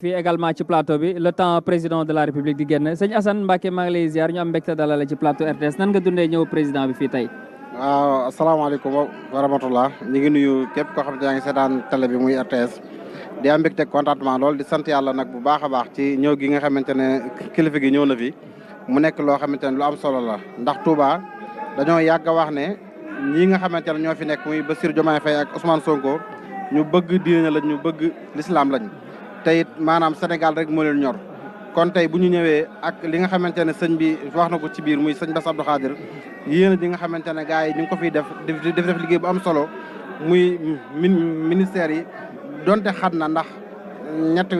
fii également ci plateau bi le temps président de la république di génn sëñ Assane Mbacké maa ngi lay ziar ñu am mbégte dalal ci plateau RTS nan nga dundee ñëw président bi fii tey. waaw asalaamaaleykum wa rahmatullah ñu ngi nuyu képp koo xam ne yaa ngi seetaan télé bi muy RTS di am mbégte contentement lool di sant yàlla nag bu baax a baax ci ñëw gi nga xamante ne kilifa gi ñëw na fi mu nekk loo xamante ne lu am solo la ndax Touba dañoo yàgg a wax ne ñii nga xamante ne ñoo fi nekk muy Bassirou Diomaye Faye ak Ousmane Sonko ñu bëgg diine lañ ñu bëgg l'islam lañ te it maanaam Sénégal rek moo leen ñor kon tey bu ñu ñëwee ak li nga xamante ne sëñ bi wax na ko ci biir muy sëñ Bass Abdou Khadir yéen ji nga xamante ne gars yi ñu ngi ko fiy def liggéey bu am solo muy ministère yi donte xat na ndax ñeenti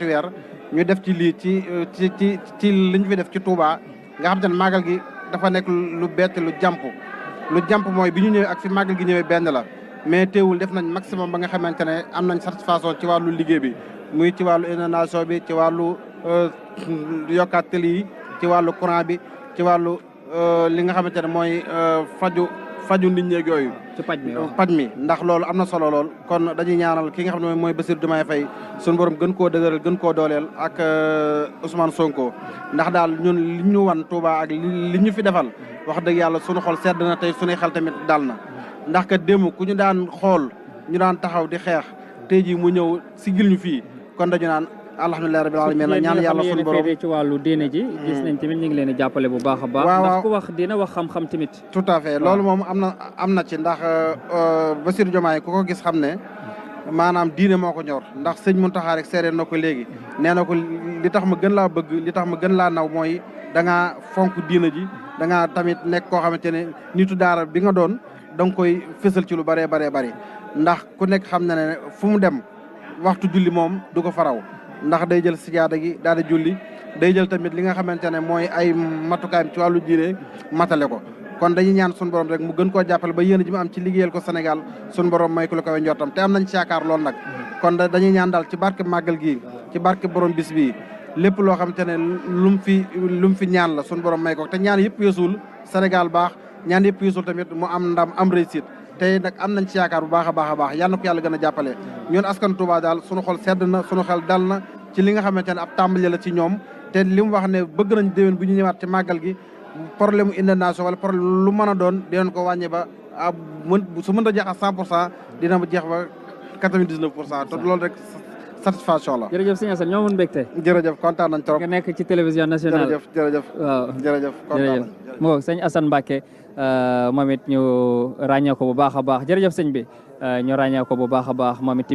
weer ñu def ci lii ci liñ fi def ci Touba nga xamante ne màggal gi dafa nekk lu bett lu jàmp mooy bi ñu ñëwee ak fi màggal gi ñëwee benn la mais teewul def nañ maximum ba nga xamante ne am nañ satisfaction ci wàllu liggéey bi muy ci wàllu inondation bi ci wàllu yokkaat tëli yi ci wàllu courant bi ci wàllu li nga xamante ne mooy faju nit ñeeg yooyu. ci paj mi ndax loolu am na solo lool kon dañuy ñaanal ki nga xam ne mooy Bassirou Diomaye Faye suñu borom gën koo dëgëral gën koo dooleel ak Ousmane Sonko ndax daal ñun li ñu wan Touba ak li ñu fi defal wax dëgg yàlla sunu xol sedd na tey sunuy xel tamit dal na ndax kat démb ku ñu daan xool ñu daan taxaw di xeex tey jii mu ñëw sigil ñu fii kon dañu naan alhamdulilah rabbil alamin ñaan yàlla sunu borom ci wàllu diine ji gis nañ tamit ñu ngi leen di jàppale bu baax a baax ndax ku wax dina wax xam-xam tamit tout à fait loolu moom am na ci ndax Bassirou Diomaye ku ko gis xam ne maanaam diine moo ko ñor ndax sëñ Mountakha rek seereen na ko léegi nee na ko li tax ma gën laa bëgg li tax ma gën laa naw mooy da ngaa fonk diine ji da ngaa tamit nekk koo xamante ne nitu daara bi nga doon da nga koy fësal ci lu bëree bëri ndax ku nekk xam na ne fu mu dem waxtu julli moom du ko faraw ndax day jël sijaada gi daal di julli day jël tamit li nga xamante ne mooy ay matukaayam ci wàllu diine matale ko kon dañuy ñaan suñu borom rek mu gën koo jàppale ba yéen ji mu am ci liggéeyal ko Sénégal suñu borom may ko lu koy njortam te am nañ ci yaakaar loolu nag kon dañuy ñaan daal ci barke màggal gi ci barke borom bis bii lépp loo xamante ne lu mu fi ñaan la suñu borom may ko te ñaan yëpp yeesul Sénégal baax ñaan yëpp yeesul tamit mu am ndam am réussite tey nag am nañ ci yaakaar bu baax a baax yal na ko yàlla gën a jàppale ñun askan Touba daal sunu xol sedd na sunu xel dal na ci li nga xamante ne ab tàmbali la ci ñoom te li mu wax ne bëgg nañ déwén bu ñu ñëwaat ci màggal gi problème mu inondation wala problème lu mën a doon dinañ ko wàññi ba su mën a jeex à 100% dina ma jeex ba 99% te loolu rek satisfaction la. jërëjëf sëñ Assane ñoo mun mbégte. jërëjëf kontaan nañ trop. nga nekk ci télévision nationale. jërëjëf waaw jërëjëf kontaan nañ. moo sëñ Assane Mbacké moom it ñu ràññee ko bu baax a baax jërëjëf sëñ bi ñu ràññee ko bu baax a baax moom it